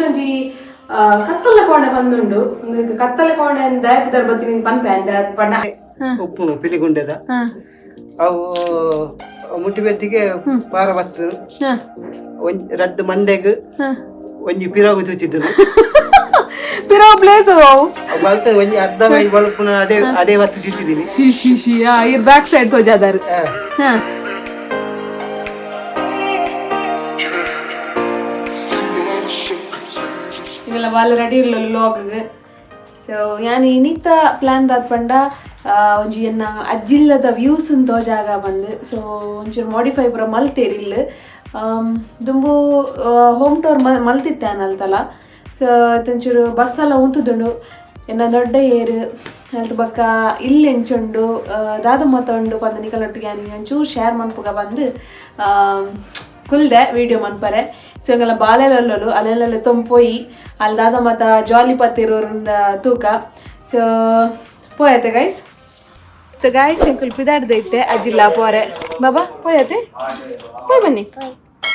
ಮೂಲೊಂಜಿ ಕತ್ತಲ ಕೋಣೆ ಬಂದುಂಡು. ಒಂದು ಕತ್ತಲ ಕೋಣೆ ದಾಯಪುದರ್ ಬತ್ತಿ ಪನ್ಪೆ ಅಂದ ಪಂಡ. ಉಪ್ಪುನು ಪಿಲಿಗುಂಡೆದ ಅವು ಮುಟ್ಟಿ ಬೆತ್ತಿಗೆ ಪಾರ ಬತ್ತು ಒಂಜಿ ರಡ್ಡ್ ಮಂಡೆಗ್ ಒಂಜಿ ಪಿರಾಗು ಚುಚ್ಚಿದ್ರು. ಪಿರೋ ಪ್ಲೇಸ್ ಅವು. ಬಲ್ತ ಒಂಜಿ ಅರ್ಧ ಮೈಲ್ ಬಲ್ಪುನ ಅಡೆ ಅಡೆ ಬತ್ತು ಚುಚ್ಚಿದ್ದೀನಿ. She she she, ಇರ್ ಬ್ಯಾಕ್ ಸೈಡ್ ತೋಜಾದಾರು. ಇವೆಲ್ಲ ಬಾಲ ರೆಡಿ ಇರಲಿಲ್ಲ ಲೋಕಗ್. ಸೊ ಯಾನ್ ಇನಿತ ಪ್ಲಾನ್ ದಾತ್ ಪಂಡ ಒಂಜಿ ಎನ್ನ ಅಜ್ಜಿಲ್ಲದ ವ್ಯೂಸ್ ತೋಜಾಗ ಬಂದು. ಸೊ ಒಂಚೂರು ಮಾಡಿಫೈ ಪೂರ ಮಲ್ತೇರ್ ಇಲ್ಲು. ದುಂಬು ಹೋಮ್ ಟೂರ್ ಮಲ್ತಿತ್ತೆ ಅಲ್ತಲ. ಸೊ ಒಂಚೂರು ಬರ್ಸಲ ಉಂತುದುಂಡು. ಎನ್ನ ದೊಡ್ಡ ಏರು ಅಲ್ತ ಬಕ್ಕ ಇಲ್ಲಿ ಎಂಚುಂಡು, ದಾದ ಮತ ಉಂಡು ಪಂದ್ ನಿಕಲೊಟ್ಟಿಗೆ ಯಾನ್ ಒಂಚೂರು ಶೇರ್ ಮನ್ಪುಗ ಬಂದು ಕುಲ್ದೆ ವಿಡಿಯೋ ಮನ್ಪರೆ. ಸೊ ಎಂಗಲ ಬಾಲೆಲಲ್ಲಲು ಅಲ್ಲೆಲ್ಲ ತೊಂಪೋಯಿ ಅಲ್ಲಿ ದಾದ ಮತ ಜಾಲಿ ಪತ್ತಿರೋರಿಂದ ತೂಕ. ಸೊ ಪೋಯತೆ ಗೈಸ್. ಸೊ ಗಾಯ್ಸ್, ಎಂಕುಲು ಪಿದಾಡ್ದೈತೆ ಅಜ್ಜಿಲ್ಲ ಪೋರೆ. ಬಾಬಾ ಪೋಯತೆ, ಪೋಯ್ ಬನ್ನಿ.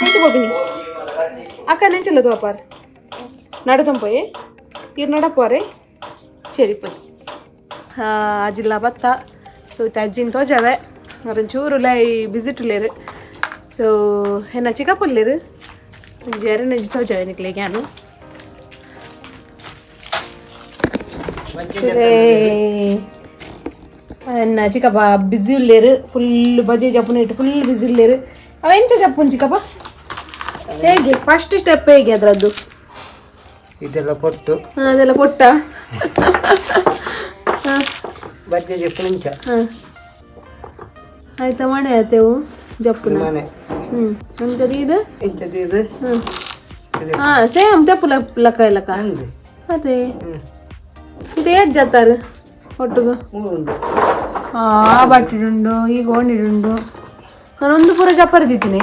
ನೆಂಚು ಹೋಗಿನಿ ಅಕ್ಕ, ನೆಂಚಲ್ಲ ತೋಪಾರ್ ನಡು ತಂಪೋಯಿ ಇರ್ ನಡಪೋರೆ. ಸರಿ ಪೋಯ್. ಅಜ್ಜಿಲ್ಲ ಬತ್ತ. ಸೊ ಇತ್ತೆ ಅಜ್ಜಿನ ತೋಜಾವೆ. ಅವ್ರೊಂಚೂರು ಲೈ ಬಿಸಿಟ್ ಉಲ್ಲೇರು. ಸೊ ಎನ್ನ ಚಿಕ್ಕಪ್ಪಲ್ಲೇರು ಒಂಜಿ ಎರನೆಂಜಿ ತೋಜಾವೆ ನಿಕ್ಲೆಗ್ ಯಾನು. ಎನ್ನ ಚಿಕ್ಕಪ್ಪ ಬಿಸಿ ಉಲ್ಲೇರು, ಫುಲ್ ಬಜೆ ಜಪ್ಪುನ ಇಟ್ಟು ಫುಲ್ ಬಿಸಿ ಉಲ್ಲೇರು. ಅವ ಎಂತ ಜಪ್ಪುನ್ ಚಿಕ್ಕಪ್ಪ? ಹೇಗೆ ಫಸ್ಟ್ ಸ್ಟೆಪ್ ಹೇಗೆ ಅದರದ್ದು? ಇದೆಲ್ಲ ಪೊಟ್ಟು. ಅದೆಲ್ಲ ಪೊಟ್ಟ. ಬಜ್ಜೆ ಜಪ್ಪು ಇಂಚ. ಆಯ್ತಾ, ಮಣೆ ಆಯ್ತೇವು ಜಪ್ಪುನ. ಮನೆ. ಎಂತದು ಇದು? ಇಂಚದ ಇದು. ಇದು. ಸೇಮ್ ತೆಪ್ಪು ಲಕ್ಕ ಲಕ್ಕ. ಅಂದೆ. ಅದೇ. ಇದು ಏಟ್ ಜತ್ತಾರು ಒಟ್ಟುಗು? ಮೂರು ಉಂಡು. ಆ ಬಟ್ಟಿಡುಂಡು, ಈಗ ಓಣಿಡುಂಡು. ನಾನೊಂದು ಪೂರ ಜಪ್ಪರಿದ್ದೀನಿ.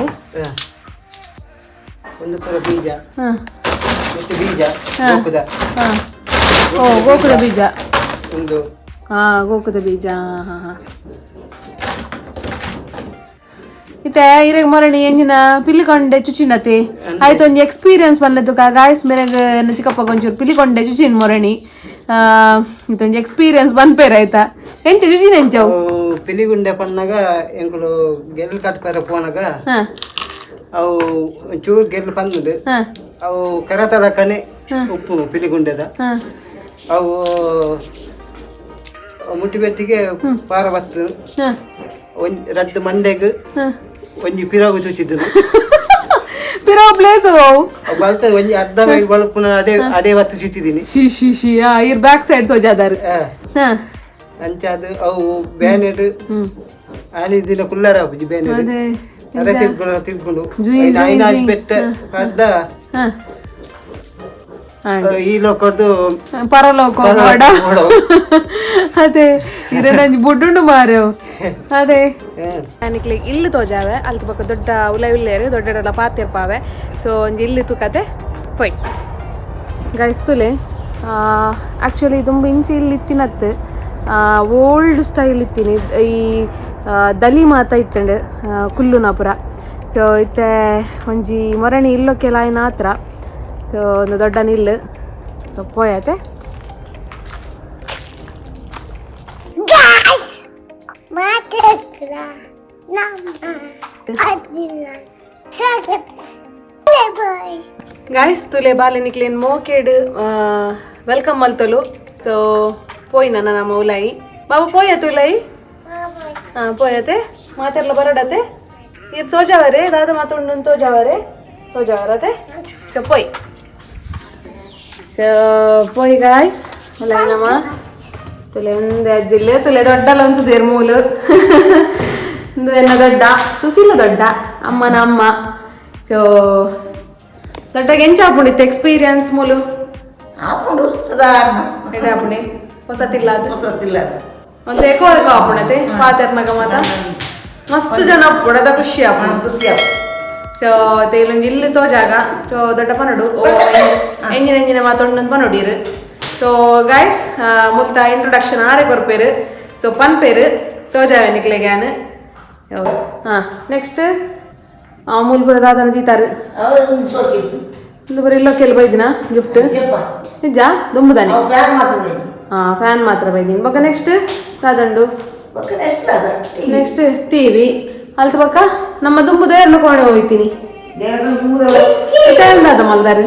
ಒಂದು ಪೂರ ಬೀಜ. ಮತ್ತು ಬೀಜ ಗೋಕುದ. ಓ, ಗೋಕುದ ಬೀಜ. ಒಂದು. ಗೋಕುದ ಬೀಜ. ಹಾಂ ಹಾಂ ಇತ್ತೆ ಇರೆಗ್ ಮರಣಿ ಎಂಜಿನ ಪಿಲಿಕೊಂಡೆ ಚುಚಿನತೆ ಆಯ್ತು. ಒಂಜಿ ಎಕ್ಸ್ಪೀರಿಯನ್ಸ್ ಬಂದದ್ದು ಗಾಯ್ಸ್. ಮೇರೆಗ್ ಎನ್ನ ಚಿಕ್ಕಪ್ಪ ಒಂಚೂರು ಪಿಲಿಕೊಂಡೆ ಚುಚಿನ್ ಮೊರಣಿ ಇತ್ತೊಂಜಿ ಎಕ್ಸ್ಪೀರಿಯನ್ಸ್ ಬಂದ್ಪೇರ್ ಆಯ್ತಾ. ಎಂಚ ಚುಚಿನ ಎಂಚವು? ಅವು ಪಿಲಿಗುಂಡೆ ಪನ್ನಾಗ ಎಂಕುಲು ಗೆಲ್ಲು ಕಟ್ಪೆರ ಪೋನಾಗ ಅವು ಚೂರು ಗೆಲ್ಲು ಪಂದುಂಡು. ಅವು ಕರತಲಕ್ಕನೆ ಉಪ್ಪುನು ಪಿಲಿಗುಂಡೆದ. ಅವು ಮುಟ್ಟಿ ಬೆತ್ತಿಗೆ ಪಾರ ಬತ್ತು ಒಂಜಿ ರಡ್ಡ್ ಮಂಡೆಗ್ ಒಂಜಿ ಪಿರಾಗು ಚುಚ್ಚಿದ್ರು. ಪಿರೋ ಪ್ಲೇಸ್ ಅವು. ಬಲ್ತ ಒಂಜಿ ಅರ್ಧ ಮೈಲ್ ಬಲ್ಪುನ ಅಡೆ ಅಡೆ ಬತ್ತು ಚುಚ್ಚಿದ್ದೀನಿ. She she she, ಇರ್ ಬ್ಯಾಕ್ ಸೈಡ್ ತೋಜಾದಾರು. ಅಂಚ ಅದು ಅವು ಬ್ಯಾನೆಡ್ ಆನಿ ದಿನ ಕುಲ್ಲರ ಆಪುಜಿ ಬ್ಯಾನೆಡ್. ಅದೇ. ಅರೆ ತಿರ್ಕೊಂಡು ತಿರ್ಕೊಂಡು ಜುಯ್ ಜುಯ್ ಐನಾಜ್ ಜುಯ್. ಪೆಟ್ಟ ಕಡ್ಡ ಈ ಲೋಕದ್ದು ಪರಲೋಕ ಬೋಡ. ಅದೇ, ಇರನಂಜಿ ಬುಡ್ಡುಂಡು ಮಾರೇವು ಅದೇ. ನಿಕ್ಲೆ ಇಲ್ಲು ತೋಜಾವೆ. ಅಲ್ತ ಬೊಕ್ಕ ದೊಡ್ಡ ಉಲ ಉಲ್ಲೇರು ದೊಡ್ಡ ಪಾತಿರ್ಪಾವೆ. ಸೊ ಒಂಜಿ ಇಲ್ಲು ತೂಕತೆ ಪೊಯ್ ಗೈಸ್. ತುಲೆ, ಆ್ಯಕ್ಚುಲಿ ದುಂಬು ಇಂಚಿ ಇಲ್ಲಿ ಇತ್ತಿನತ್ತು ಓಲ್ಡ್ ಸ್ಟೈಲ್ ಇತ್ತೀನಿ. ಈ ದಲಿ ಮಾತ ಇತ್ತಂಡು ಕುಲ್ಲುನಾಪುರ. ಸೊ ಇತ್ತೆ ಒಂಜಿ ಮೊರಣಿ ಇಲ್ಲೊಕ್ಕೆಲ ಆಯ್ನ ಆತ್ರ. ಸೊ ಒಂದು ದೊಡ್ಡ ನಿಲ್ಲು. ಸೊ ಪೋಯತೆ. Guys, ಮಾತಾಡ್ತೀರಾ ನಮ್ಮ ಅಜ್ಜಿನ ಬಾಯ್. ಗಾಯ್ಸ್ ತುಲೆ, ಬಾಲೆ ನಿಕ್ಲೇನ್ ಮೋಕೆಡ್ welcome ಮಲ್ತೊಲು. ಸೊ ಪೋಯ್ ನನ್ನ ನಮ್ಮ ಉಲಾಯಿ. ಬಾಬು ಪೋಯತ್ ಉಲಾಯಿ. ಹಾಂ, ಪೋಯತೆ. ಮಾತೆರ್ಲ ಬರಡತೆ. ಇದು ತೋಜಾವರೆ ದಾದ ಮಾತುಂಡು ತೋಜಾವರೆ ತೋಜಾವರತೆ. ಸೊ ಪೋಯ್. ಸೊ ಪೋಯ್ ಗಾಯ್ಸ್ ಉಲಾಯಿ ನಮ್ಮ. ತುಲೆ ಒಂದೇ ಅಜ್ಜಿಲ್ಲೆ ತುಲೆ ದೊಡ್ಡಲ್ಲ ಒಂಚು ಮೂಲು. ಇಂದು ಎನ್ನ ದೊಡ್ಡ ಸುಶೀಲ ದೊಡ್ಡ ಅಮ್ಮನ ಅಮ್ಮ. ಸೊ ದೊಡ್ಡಗೆ ಎಂಚ ಆಪುಂಡಿತ್ತು ಎಕ್ಸ್ಪೀರಿಯನ್ಸ್ ಮೂಲು? ಆಪುಂಡು ಸಾಧಾರಣ. ಎಡೆ ಆಪುಂಡಿ, ಹೊಸತಿಲ್ಲ ಅದು. ಹೊಸತಿಲ್ಲ ಅದು. ಒಂದು ಎಕೋ ಎಕೋ ಆಪುಂಡತೆ. ಪಾತೆರ್ನಗ ಮಾತ ಮಸ್ತ್ ಜನ ಉಪ್ಪುಡದ ಖುಷಿ ಆಪುಂಡು. ಖುಷಿ ಆಪುಂಡು. ಸೊ ತೇಲೊಂಜಿ ಇಲ್ಲಿ ತೋಜಾಗ. ಸೊ ದೊಡ್ಡ ಪನೋಡು ಓ ಎಂಜಿನ ಎಂಜಿನ ಮಾತೊಂಡು ಪನೋಡಿರು. ಸೊ ಗಾಯ್ಸ್, ಮುಲ್ತ ಇಂಟ್ರೊಡಕ್ಷನ್ ಆರೆ ಕೊರ್ಪೇರು. ಸೊ ಪನ್ಪೇರು ತೋಜಾವೆ ನಿಕ್ಲೆಗ್ ಯಾನ್. ಹಾಂ, ನೆಕ್ಸ್ಟ್ ಮೂಲ್ಪುರ ದಾದನ ದೀತಾರು. ಅವು ಶೋಕೇಸ್. ಒಂದು ಬರೀ ಇಲ್ಲ ಕೆಲ ಬೈದಿನ ಗಿಫ್ಟ್ ನಿಜ ದುಂಬುದಾನೆ. ಹಾಂ, ಫ್ಯಾನ್ ಮಾತ್ರ ಬೈದಿನಿ. ಬೊಕ್ಕ ನೆಕ್ಸ್ಟ್ ದಾದಂಡು? ನೆಕ್ಸ್ಟ್ ಟಿವಿ ಅಲ್ತ. ಬೊಕ್ಕ ನಮ್ಮ ದುಂಬು ದೇವ್ರನ್ನ ಕೋಣೆ ಹೋಗ್ತೀನಿ. ಕಿಚನ್ ದಾದ ಮಲ್ದಾರು?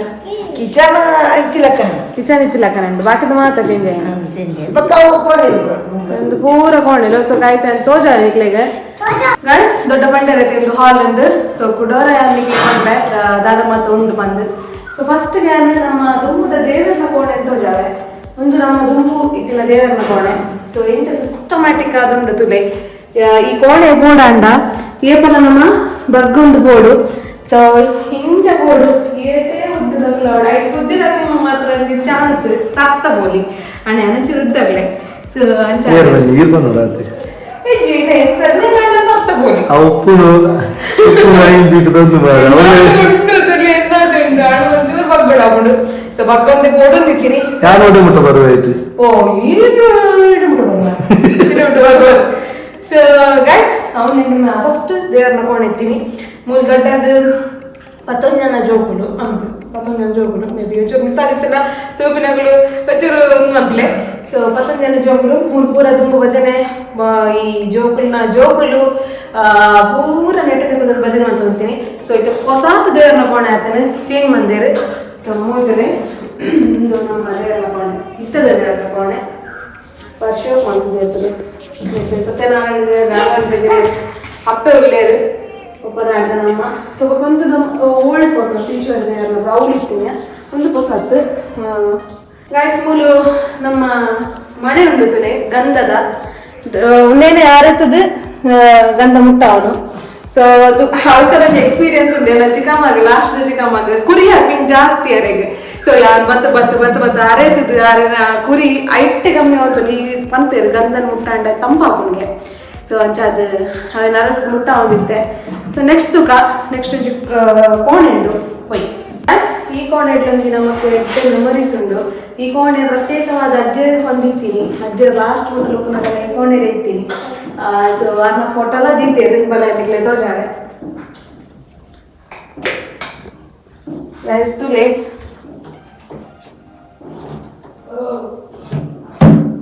ಕಿಚನ್ ಇತ್ತಿಲಕ್ಕ. ಕಿಚನ್ ಇತ್ತಿಲಕ್ಕ ನಂಡು, ಬಾಕಿದ ಮಾತ್ರ ಚೇಂಜ್ ಆಯ್ತು. ಬೊಕ್ಕ ಅವು ಕೋಣೆ. ಒಂದು ಪೂರ ಕೋಣೆಲು. ಸೊ ಗಾಯ್ಸ್, ಅಂತ ತೋಜಾರೆ ಇಕ್ಲೆಗ್. ಗಾಯ್ಸ್, ದೊಡ್ಡ ಬಂಡೆರ ಒಂದು ಹಾಲ್ ಅಂದು. ಸೊ ಕುಡೋರ ಯಾರಿಗೆ ಪಂಪೆ ದಾದ ಮಾತ ಉಂಡು ಬಂದು. ಸೊ ಫಸ್ಟ್ ಯಾನ್ ನಮ್ಮ ದುಂಬುದ ದೇವರನ ಕೋಣೆ ಅಂತ ತೋಜಾವೆ. ಒಂದು ನಮ್ಮ ದುಂಬು ಇತ್ತಿನ ದೇವರನ ಕೋಣೆ. ಸೊ ಎಂತ ಸಿಸ್ಟಮ್ಯಾಟಿಕ್ ಆದುಂಡು ತುಲೆ. ಈ ಕೋಣೆ ಬೋಡಾಂಡ ಏಪಲ ನಮ್ಮ ಬಗ್ಗೊಂದು ಬೋಡು. ಸೊ ಇಂಚ ಬೋಡು, ಏತೇ ಉದ್ದದಕ್ಲು ಐಟ್ ಉದ್ದಿದಕ್ಲು ಮಾತ್ರ ಒಂಜಿ ಚಾನ್ಸ್ ಸತ್ತ ಬೋಲಿ ಅಣೆ ಅನಚೂರು ಉದ್ದಗ್ಲೆ. ಸೊ ಅಂಚ ಏರ್ ಬನ್ನಿ, ಈರ್ ಬಂದು ರಾತ್ರಿ. ಇಜ್ಜಿ, ಇದೆ ಪ್ರಜ್ಞೆ ಕಾಂಡ ಸತ್ತ ಬೋಲಿ. ಆ ಉಪ್ಪುನು ಉಪ್ಪು ಮೈನ್ ಬಿಟ್ಟು ತಂದು ಬಾರ ಅವಳು. ಉಂಡು ತುಲೆ, ಎನ್ನಾದು ಉಂಡು ಅಣ್ಣ, ಒಂಚೂರು ಬಗ್ಗಡ. ಸೊ ಬಗ್ಗೊಂದು ಬೋಡೊಂದಿತ್ತೀನಿ. ಯಾರು ಒಡೆ ಮುಟ್ಟ ಬರುವಾಯ್ತು. ಓ, ಏನು ಇಡು. ಸೊ ಗೈಸ್, ಅವನು ಫಸ್ಟ್ ದೇವರನ್ನ ಕೋಣೆತ್ತೀನಿ. ಮೂಲ ದೊಡ್ಡ ಅದು ಪತ್ತೊಂದು ಜನ ಜೋಕುಲು ಅಂತ, 11 ಜನ ಜೋಕುಲು. ಮೇ ಬಿ ಒಂಚೂರು ಮಿಸ್ ಆಗಿತ್ತಲ್ಲ, ತೂಪಿನಗಳು ಒಂಚೂರು ಮಗ್ಲೆ. ಸೊ 11 ಜನ ಜೋಕುಲು, ಮೂರು ಪೂರ ತುಂಬು ಭಜನೆ. ಈ ಜೋಕುಲ್ನ ಜೋಕುಲು ಪೂರ ನೆಟ್ಟನೆ ಕುಂದೊಂದು ಭಜನೆ ಅಂತ ಹೋಗ್ತೀನಿ. ಸೊ ಇದು ಹೊಸಾತ್ ದೇವರನ್ನ ಕೋಣೆ ಆತನೆ ಚೇಂಜ್ ಮಂದಿರ್. ಸೊ ಮೂರ್ತನೆ ಇದು ನಮ್ಮ ದೇವರನ್ನ ಕೋಣೆ, ಇತ್ತದ ದೇವರನ್ನ ಕೋಣೆ. ವರ್ಷ ಇರ್ತದೆ. ಸತ್ಯನಾರಾಯಣ ದೇವರು, ನಾರಾಯಣ ದೇವರು, ಅಪ್ಪೆ ಉಳ್ಳೇರು ಒಪ್ಪನಾಡ್ದ ನಮ್ಮ. ಸೊ ಒಂದು ನಮ್ಮ ಓಲ್ಡ್ ಫೋಟೋಸ್, ಈಶ್ವರ ದೇವರ ಅವ್ಳು ಇರ್ತೀನಿ. ಒಂದು ಹೊಸತ್ತು. ಗಾಯ್ಸ್, ಮೂಲು ನಮ್ಮ ಮನೆ ಉಂಡು ತುಲೆ ಗಂಧದ ಒಂದೇನೆ ಯಾರತ್ತದ ಗಂಧ ಮುಟ್ಟ ಅವನು. ಸೊ ಅದು ಅವ್ಕರ ಒಂಜಿ ಎಕ್ಸ್ಪೀರಿಯನ್ಸ್ ಉಂಟು ಎಲ್ಲ. ಚಿಕ್ಕಮ್ಮಗ ಲಾಸ್ಟ್ ಚಿಕ್ಕಮ್ಮಗ ಕುರಿ ಹಾಕಿ ಜಾಸ್ತಿ ಅರೆಗ್. ಸೊ ಯಾನ್ ಬತ್ತ ಬತ್ತ ಬತ್ತ ಬತ್ತ ಅರೇತದ ಅರೆನ ಕುರಿ ಐಟ್ಟೆ ಕಮ್ಮಿ ಆಯ್ತು. ನೀ ಪಂತೇರು ಗಂಧನ ಮುಟ್ಟಾಂಡ ತಂಪಾಪುಂಗೆ. ಸೊ ಅಂಚ ಅದು ಅವನ ಅರದ ಮುಟ್ಟ ಒಂದಿತ್ತೆ. ಸೊ ನೆಕ್ಸ್ಟ್ ತುಕ ನೆಕ್ಸ್ಟ್ ಒಂಜಿ ಕೋಣೆ ಉಂಡು ಪೊಯ್. ಈ ಕೋಣೆ ಒಂಜಿ ನಮಕ್ ಎಡ್ಡೆ ಮೆಮೊರೀಸ್ ಉಂಡು. ಈ ಕೋಣೆ ಪ್ರತ್ಯೇಕವಾದ ಅಜ್ಜೆರ್ ಹೊಂದಿತ್ತೀನಿ. ಅಜ್ಜೆರ್ ಲಾಸ್ಟ್ ಮೊದಲು ಪುನಃ ಈ ಕೋಣೆ ಇತ್ತೀನಿ. ಸೊ ಅನ್ನ ಫೋಟೋ ಎಲ್ಲ ದೀತೇರು ಬಲ ನಿಕ್ಲೆ ತೋಜಾರೆ. ಗೈಸ್, ತುಲೆ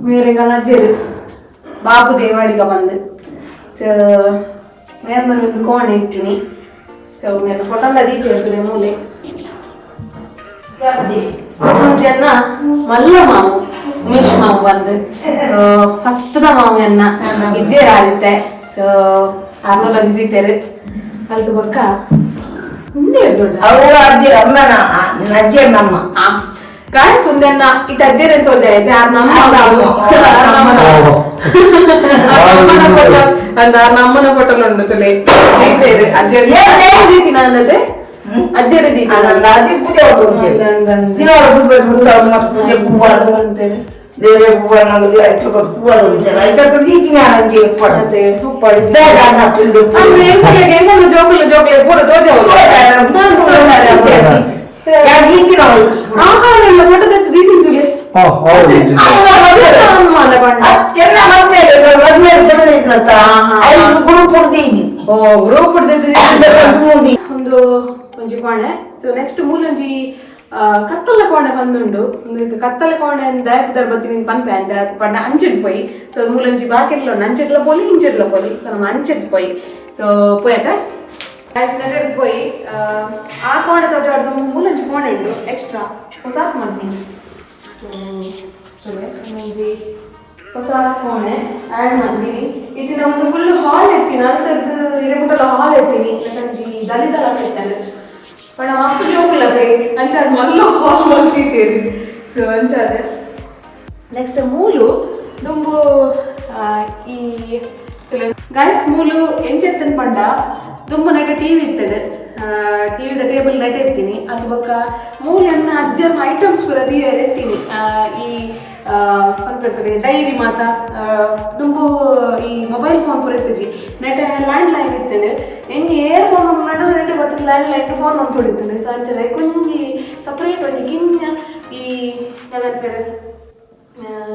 ಮೇರೆಗನ ಅಜ್ಜೆರು ಬಾಪು ದೇವಾಡಿಗ ಬಂದು. ಸೊ ಮೇರ್ ಮನೆ ಒಂದು ಕೋಣೆ ಇಟ್ಟಿನಿ. ಸೊ ಮೇರೆ ಫೋಟೋ ಎಲ್ಲ ದೀತೇರು ಮೂಲೆ. ಜನ ಮಲ್ಲ ಮಾವು ಉಮೇಶ್ ಮಾವು ಬಂದು. ಸೊ ಫಸ್ಟ್ the ಮಾವು ಎನ್ನ ಇಜ್ಜೇರ್ ಆದಿತ್ತೆ. ಸೊ ಆರ್ನೂಲ್ ಅಂಜಿ ದೀತೇರು ಅಲ್ದು. ಬೊಕ್ಕ ಮುಂದೆ ದೊಡ್ಡ ಅವು ಅಜ್ಜಿ ಅಮ್ಮನ ಅಜ್ಜಿ ನಮ್ಮ. ಗಾಯ್ಸ್, ಒಂದನ್ನ ಇತ್ತ ಅಜ್ಜೇರ್ ಎಂತ ತೋಜಾಯ್ತೆ ಆರ್ ನಮ್ಮ ಅಮ್ಮನ ಫೋಟೋ ಅಂದ, ಆರ್ನ ಅಮ್ಮನ ಫೋಟೋ ಉಂಡು ತುಲೆ ದೀತೇರು ಅಜ್ಜೇರ್ ದೀತಿನ ಅಂದತೆ ಅಜ್ಜೇರ್ ದೀತಿನ. ನನ್ನ ಅಜ್ಜಿ ಪೂಜೆ ಉಂಟು. ದಿನವಾರ ಪೂಜೆ ಮತ್ತೆ ಪೂಜೆ ಹೂವು ಬೇರೆ ಹೂವು ಹೂವು ಐದತ್ತು ದೀತಿನ ಅಜ್ಜಿ ಉಪ್ಪಾಡು. ಅದೇ ಉಪ್ಪಾಡು. ಬೇಗ ಅನ್ನ ತಿಂದು. ಅಂದ್ರೆ ಎಂಕುಲೆಗ್ ಎಂಕುಲು ಜೋಕುಲು ಜೋಕುಲೆ ಪೂರ ತೋಜ. ದೀತಿನ ಆ ಕಾರಣ ಫೋಟೋ ತೆತ್ತು ದೀತಿನ ತುಲೆ. ಹಾ, ಹೌದು. ಅನುಮಾನ ಪಂಡ. ಎಲ್ಲ ಮದ್ವೆ ಮದ್ವೆ ಕೊಡದಿದ್ರತ್ತ ಐದು ಗ್ರೂಪ್ ಕೊಡ್ತಿದ್ದಿ. ಓ, ಗ್ರೂಪ್ ಒಂದು ಒಂಜಿ ಕೋಣೆ. ಸೊ ನೆಕ್ಸ್ಟ್ ಮೂಲೊಂಜಿ ಕತ್ತಲ ಕೋಣೆ ಬಂದುಂಡು. ಒಂದು ಕತ್ತಲ ಕೋಣೆ ಅಂದ ಪುದರ್ ಬತ್ತಿ ಪನ್ಪೆ ಅಂದ ಪಂಡ ಅಂಚಿಡ್ ಪೋಯಿ. ಸೊ ಮೂಲೊಂಜಿ ಬಾಕಿಲ್ಲ ಉಂಡು, ಅಂಚಿಡ್ಲ ಪೋಲಿ ಇಂಚಿಡ್ಲ ಪೋಲಿ. ಸೊ ನಮ್ಮ ಅಂಚಿಡ್ ಪೋಯಿ. ಸೊ ಪೋಯತ ಗೈಸ್, ನೆಟೆಡ್ ಪೋಯಿ. ಆ ಕೋಣೆ ತೋಜಾಡ್ದು ಮೂಲೊಂಜಿ ಕೋಣೆ ಉಂಡು ಎಕ್ಸ್ಟ್ರಾ ಹೊಸಾತ್ ಮಲ್ತೀನಿ. ಸೊ ಒಂಜಿ ಹೊಸ ಕೋಣೆ ಆ್ಯಡ್ ಮಾಡ್ತೀನಿ. ಈಚೆ ನಮ್ದು ಫುಲ್ ಹಾಲ್ ಎತ್ತೀನಿ, ಅಂತದ್ದು ಇಡಮುಟ್ಟಲ ಹಾಲ್ ಎತ್ತೀನಿ. ಒಂಜಿ ದಲಿತ ಇತ್ತಾನೆ ಪಂಡ ಮಸ್ತ್ ಜೋಕುಲತೆ ಅಂಚಾದ ಮಲ್ಲ ಹಾಲ್ ಮಲ್ತಿತ್ತೇರಿ. ಸೊ ಅಂಚಾದ ನೆಕ್ಸ್ಟ್ ಮೂಲು ದುಂಬು ಈ ಗೈಸ್, ಮೂಲು ಎಂಚೆತ್ತನ್ ಪಂಡ ದುಂಬು ನೆಟ ಟಿವಿ ಇತ್ತಡು. ಟಿವಿದ ಟೇಬಲ್ ನೆಟ ಎತ್ತೀನಿ. ಅದು ಬೊಕ್ಕ ಮೂಲು ಎನ್ನ ಅಜ್ಜನ ಐಟಮ್ಸ್ ಪೂರ ದೀಯರ್ ಎತ್ತೀನಿ. ಈ ಪನ್ಪೆರ್ತದೆ ಡೈರಿ ಮಾತ. ದುಂಬು ಈ ಮೊಬೈಲ್ ಫೋನ್ ಪೂರ ಇತ್ತಿಜಿ, ನೆಟ ಲ್ಯಾಂಡ್ ಲೈನ್ ಇತ್ತೇನೆ. ಎಂಗೆ ಏರ್ ಫೋನ್ ನಡು ನೆಟ ಗೊತ್ತ land line phone ಮನ್ಪೊಡಿತ್ತೇನೆ. ಸೊ ಅಂಚನೆ ಒಂಜಿ ಸಪ್ರೇಟ್ ಒಂಜಿ ಕಿಂಜ ಈ ನೆನಪೇರು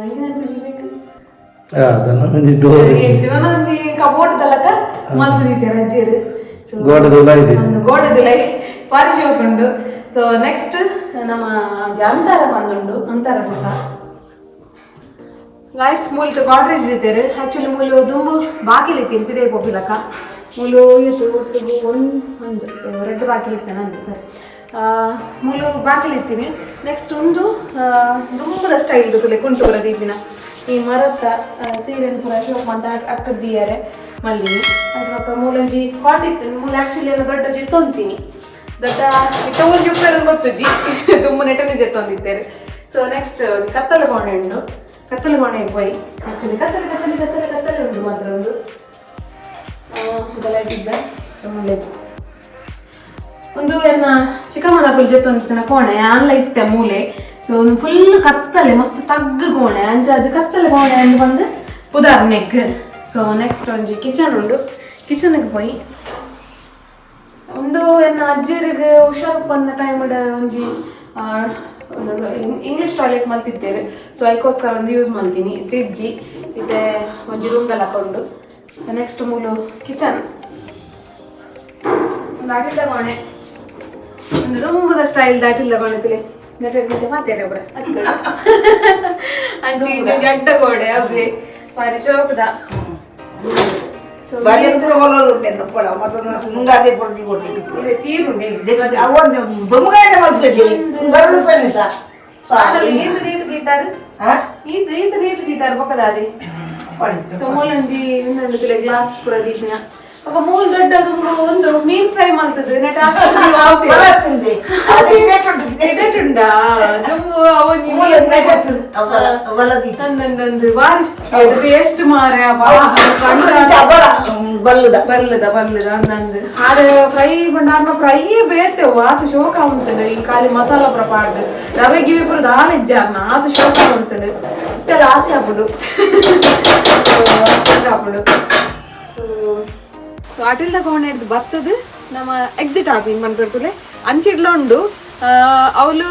ಎಂಗೆ ನೆನಪಿರ್ಬೇಕು. ಅದನ್ನ ಒಂಜಿ ಡೋರ್. ಎಂಚಿನ ಒಂಜಿ ಕಬೋರ್ಡ್ ತಲಕ ಮಲ್ತ್ ದೀತೆರ್ ಅಜ್ಜೆರ್. ಸೊ ಗೋಡೆದುಲೈ ಬಾರಿ ಶೋಕ್ ಉಂಡು. ಸೊ ನೆಕ್ಸ್ಟ್ ನಮ್ಮ ಅಂತಾರ ಬಂದುಂಡು ಅಂತಾರ ಗೊತ್ತಾ ಗಾಯ್ಸ್. ಮೂಲಿತ ಗಾಡ್ರೇಜ್ ಇದ್ದೇವೆ. ಆಕ್ಚುಲಿ ಮೂಲು ದುಂಬು ಬಾಗಿಲು ಇತ್ತೀನಿ ಪಿದೇ ಪೋಪಿಲಕ್ಕ. ಮೂಲು ಇತ್ತು ಒಟ್ಟಿಗೆ ಒಂದು ಒಂದು ರೆಡ್ ಬಾಗಿಲು ಇತ್ತಾನ ಅಂದ ಸರಿ ಮೂಲು ಬಾಗಿಲು ಇತ್ತೀನಿ. ನೆಕ್ಸ್ಟ್ ಒಂದು ದುಂಬುದ ಸ್ಟೈಲ್ ತುಲೆ ಕುಂಟು ಪೂರ ದೀಪಿನ ಈ ಮರತ್ತ ಸೀರೆನ್ ಪೂರ ಶೋಕ್ ಅಂತ ಅಕ್ಕಡ ದಿಯಾರೆ ಮಲ್ದಿನಿ. ಅದು ಮೂಲೊಂಜಿ ಕಾಟ್ ಇತ್ತು. ಮೂಲ ಆಕ್ಚುಲಿ ಎಲ್ಲ ದೊಡ್ಡ ಜಿತ್ತೊಂತೀನಿ ದೊಡ್ಡ ಇತ್ತ ಒಂಜಿ ಉಪ್ಪೇರು ಗೊತ್ತು ಜಿ ತುಂಬ ನೆಟನೆ ಜೆತ್ತೊಂದಿತ್ತೇನೆ. ಸೊ ನೆಕ್ಸ್ಟ್ ಕತ್ತಲೆ ಕೋಣೆ ಉಂಡು. ಕತ್ತಲೆ ಕೋಣೆ ಪೋಯಿ ಆಕ್ಚುಲಿ ಕತ್ತಲೆ ಕತ್ತಲೆ ಕತ್ತಲೆ ಕತ್ತಲೆ ಉಂಡು ಮಾತ್ರ ಒಂದು ಲೈಟ್ ಇಜ್ಜ. ಸೊ ಮುಂದೆ ಒಂದು ಎನ್ನ ಚಿಕ್ಕಮ್ಮನ ಫುಲ್ ಜೆತ್ತೊಂದಿತ್ತನ ಕೋಣೆ ಆನ್ಲ ಇತ್ತೆ ಮೂಲೆ. ಸೊ ಒಂದು ಫುಲ್ ಕತ್ತಲೆ ಮಸ್ತ್ ತಗ್ಗು ಕೋಣೆ ಅಂಚ ಅದು ಕತ್ತಲೆ ಕೋಣೆ ಅಂದು ಬಂದು ಪುದಾರ್ neck. So next ಒಂಜಿ ಕಿಚನ್ ಉಂಡು. ಕಿಚನ್ಗೆ ಪೋಯಿ ಒಂದು ಎನ್ನ ಅಜ್ಜಿಯರಿಗೆ ಹುಷಾರು ಬಂದ ಟೈಮ್ ಒಂಜಿ ಇಂಗ್ಲೀಷ್ ಟಾಯ್ಲೆಟ್ ಮಲ್ತಿದ್ದೇವೆ. ಸೊ ಅದಕ್ಕೋಸ್ಕರ ಒಂದು ಯೂಸ್ ಮಾಡ್ತೀನಿ ತಿಜ್ಜಿ ಇದೆ ಒಂಜಿ ರೂಮ್ದಲ್ಲಿ ಹಾಕೊಂಡು. ನೆಕ್ಸ್ಟ್ ಮೂಲು ಕಿಚನ್ ಒಂದು ಅಟಿಲ್ದ ಕೋಣೆ ಒಂದು ತುಂಬದ ಸ್ಟೈಲ್ ದಾಟಿಲ್ದ ಕೋಣೆ ತುಲೆ ನೆಟ್ಟೆ ಮಾತೇರೆ ಪೂರ ಅತ್ತು ಅಂಚಿ ಇದು ಜಡ್ಡ ಗೋಡೆ ಅವೇ ಬಾರಿ ಶೋಕದ. ಸೊ ಬಾಲ್ಯದ ಪೂರ ಹೊಲ ಉಂಟು ಪಡ ಮತ್ತು ಮುಂಗಾದೆ ಪೊಡ್ತಿ ಕೊಡ್ಲಿಕ್ಕೆ ಇದೆ ತೀರುಂಡೆ ಅವೊಂದು ದೊಮ್ಮಗಾಯನ ಮಲ್ಪೆದಿ ಬರಲು ಸನ್ನಿತ. ಈತ ರೇಟ್ ದೀತಾರು ಈತ ಈತ ರೇಟ್ ದೀತಾರು ಬೊಕ್ಕದಾದೆ. ಸೊ ಮೂಲೊಂಜಿ ಇನ್ನೊಂದು ತುಲೆ ಗ್ಲಾಸ್ ಪೂರ ದೀಪಿನ ఒక ಮೂಲ್ ದೊಡ್ಡ ಒಂದು ಮೀನ್ ಫ್ರೈ ಮಲ್ತದೆ ನೆಟ ಇದಟ್ಟುಂಡಾ ದುಂಬು ಅವೊಂಜಿ ನಂದು ಬಾರಿ ಟೇಸ್ಟ್ ಮಾರೆ. ಬಲ್ಲುದ ಬಲ್ಲದ ಬಲ್ಲದ ಅಂದಂದು ಆರೆ ಫ್ರೈ ಬಂಡಾರ್ನ ಫ್ರೈ ಬೇತೆ ಆತು ಶೋಕ ಉಂಟು. ಈ ಖಾಲಿ ಮಸಾಲ ಪೂರ ಪಾಡ್ದು ರವೆ ಗಿವೆ ಪೂರ ದಾಲ ಇಜ್ಜಾರ್ನ ಆತು ಶೋಕ ಉಂಟು. ಇತ್ತೆಲ್ಲ ಆಸೆ ಆಪುಂಡು ಆಪುಂಡು. ಸೊ ಸೊ ಅಟಿಲ್ದ ಕೋಣೆ ಹಿಡ್ದು ಬತ್ತದು ನಮ್ಮ ಎಕ್ಸಿಟ್ ಆಪಿನ್ ಪನ್ಪೆರ್ತುಲೆ ಅಂಚಿಡ್ಲ ಉಂಡು ಅವಳು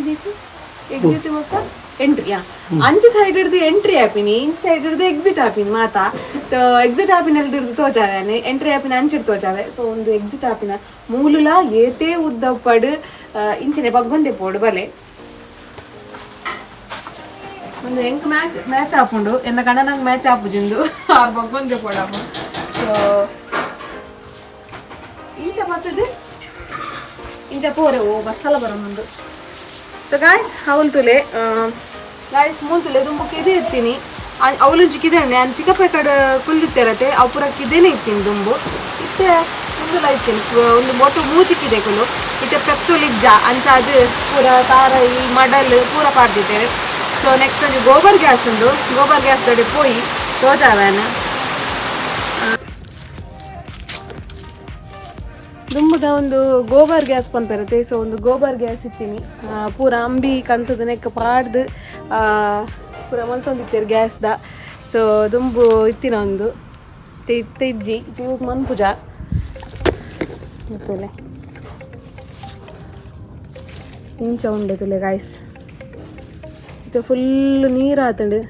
ಬೇಕು ಎಕ್ಸಿಟ್ ಬೊಕ್ಕ ಎಂಟ್ರಿ ಅಂಚೆ ಸೈಡ್ ಹಿಡ್ದು ಎಂಟ್ರಿ ಆಪಿನಿ ಇಂಚ್ ಸೈಡ್ ಹಿಡ್ದು ಎಕ್ಸಿಟ್ ಆಪಿನಿ ಮಾತಾ. ಸೊ ಎಕ್ಸಿಟ್ ಆಪಿನ ಹಿಡ್ದು ತೋಜಾವೆ ಎಂಟ್ರಿ ಆಪಿನ ಅಂಚಿಡ್ ತೋಜಾವೆ. ಸೊ ಒಂದು ಎಕ್ಸಿಟ್ ಆಪಿನ ಮೂಲುಲ ಏತೇ ಉದ್ದಪ್ಪಡು ಇಂಚಿನೆ ಬಗ್ಗೊಂದೆ ಪೋಡು ಬಲೆ ಒಂದು ಎಂಕ್ ಮ್ಯಾಚ್ ಮ್ಯಾಚ್ ಆಪುಂಡು ಎನ್ನ ಗಂಡನಂಗೆ ಮ್ಯಾಚ್ ಆಪುಜಿಂದು ಆರು ಬಗ್ಗೊಂದೆ ಪೋಡಾಪು. ಸೊ ಇಂಚ ಬರ್ತದೆ ಇಂಚ ಪೋರೆ ಓ ಬಸ್ಸಲ ಬರೋನುಂಡು. ಸೊ ಗಾಯ್ಸ್ ಅವಳು ತುಲೆ ಗಾಯ್ಸ್ ಮೂಲು ತುಲೆ ದುಂಬು ಕಿದೆ ಇತ್ತೀನಿ ಅವಳು ಕಿದೆ ಉಂಡೆ ನಾನು ಚಿಕ್ಕಪ್ಪ ಕಡೆ ಕುಲ್ದಿತ್ತಿರತ್ತೆ ಅವು ಪೂರ ಕಿದೆನೇ ಇತ್ತೀನಿ ದುಂಬು ಇತ್ತೆ ಉಂದುಲ ಇತ್ತೀನಿ ಒಂದು ಮೊಟ್ಟು ಮೂಚಿ ಕಿದೆ ಕುಲು ಇತ್ತೆ ಪೆತ್ತುಲು ಇಜ್ಜ ಅಂಚ ಅದು ಪೂರ ತಾರೈ ಮಡಲ್ ಪೂರ ಪಾಡ್ದಿದ್ದೇವೆ. ಸೊ ನೆಕ್ಸ್ಟ್ ಒಂಜಿ ಗೋಬರ್ ಗ್ಯಾಸ್ ಉಂಡು. ಗೋಬರ್ ಗ್ಯಾಸ್ ದಡೆ ಪೋಯಿ ತೋಜಾವನ ದುಂಬುದ ಒಂದು ಗೋಬರ್ ಗ್ಯಾಸ್ ಪನ್ಪೆರತೆ. ಸೊ ಒಂದು ಗೋಬರ್ ಗ್ಯಾಸ್ ಇತ್ತೀನಿ ಪೂರ ಅಂಬಿ ಕಂತದ ನೆಕ್ಕ ಪಾಡ್ದು ಪೂರ ಮಲ್ತೊಂದಿತ್ತೇರು ಗ್ಯಾಸ್ದ. ಸೊ ದುಂಬು ಇತ್ತಿನ ಒಂದು ಇತ್ತೆ ಇಜ್ಜಿ ಯೂಸ್ ಮನ್ಪುಜ ತುಲೆ ಇಂಚ ಉಂಡೆ ತುಲೆ ಗಾಯ್ಸ್ ಇದು ಫುಲ್ ನೀರು ಆತಂಡು.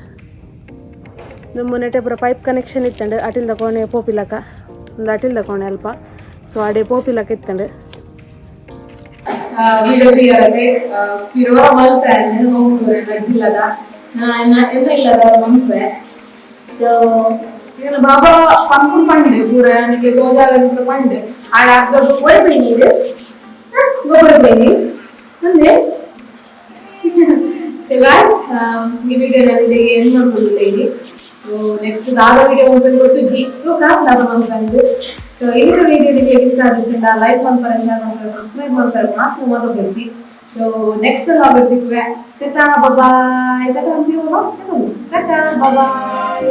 ನಮ್ಮ ನೆಟೆ ಪೂರ ಪೈಪ್ ಕನೆಕ್ಷನ್ ಇತ್ತಂಡು ಅಟಿಲ್ದ ಕೋಣೆ ಪೋಪಿಲಕ ಒಂದು ಅಟಿಲ್ದ ಕೋಣೆ ಅಲ್ಪ. ಸೊ ಅಡೆ ಪೋಪಿಲಕ ಇತ್ತಂಡು ಮಲ್ಪೆ. ಬಾಬಾ ಪಂಪುನ್ ಪಂಡು ಪೂರ ನನಗೆ ಗೋಜಾಲ ಪಂಡು ಆಡ ಅರ್ಧ ಗೋಡೆ ಬೈನೀರು ಗೋಡೆ ಬೈನಿ ಅಂದ್ರೆ. ಸೊ ಗಾಯ್ಸ್ ಈ ವಿಡಿಯೋ ನನಗೆ ಏನು ಮಾಡ್ಬೋದು ಇಲ್ಲಿ. ಸೊ ನೆಕ್ಸ್ಟ್ ದಾದ ವಿಡಿಯೋ ಮೊಬೈಲ್ ಗೊತ್ತು ಜಿ ದಾದ ಬಂದು. ಸೊ ಈ ವಿಡಿಯೋ ನಿಮಗೆ ಇಷ್ಟ ಆಗಿದ್ದರಿಂದ ಲೈಕ್ ಮಾಡ್ತಾರೆ, ಶೇರ್ ಮಾಡ್ತಾರೆ, ಸಬ್ಸ್ಕ್ರೈಬ್ ಮಾಡ್ತಾರೆ ಮಾತ್ರ ಮಾತಾಡ್ತೀವಿ. ಸೊ ನೆಕ್ಸ್ಟ್ ನಾವು ಬರ್ತೀವಿ. ಟಾಟಾ ಬಾಯ್. ಟಾಟಾ ಅಂತೀವಲ್ಲ, ಟಾಟಾ ಬಾಯ್.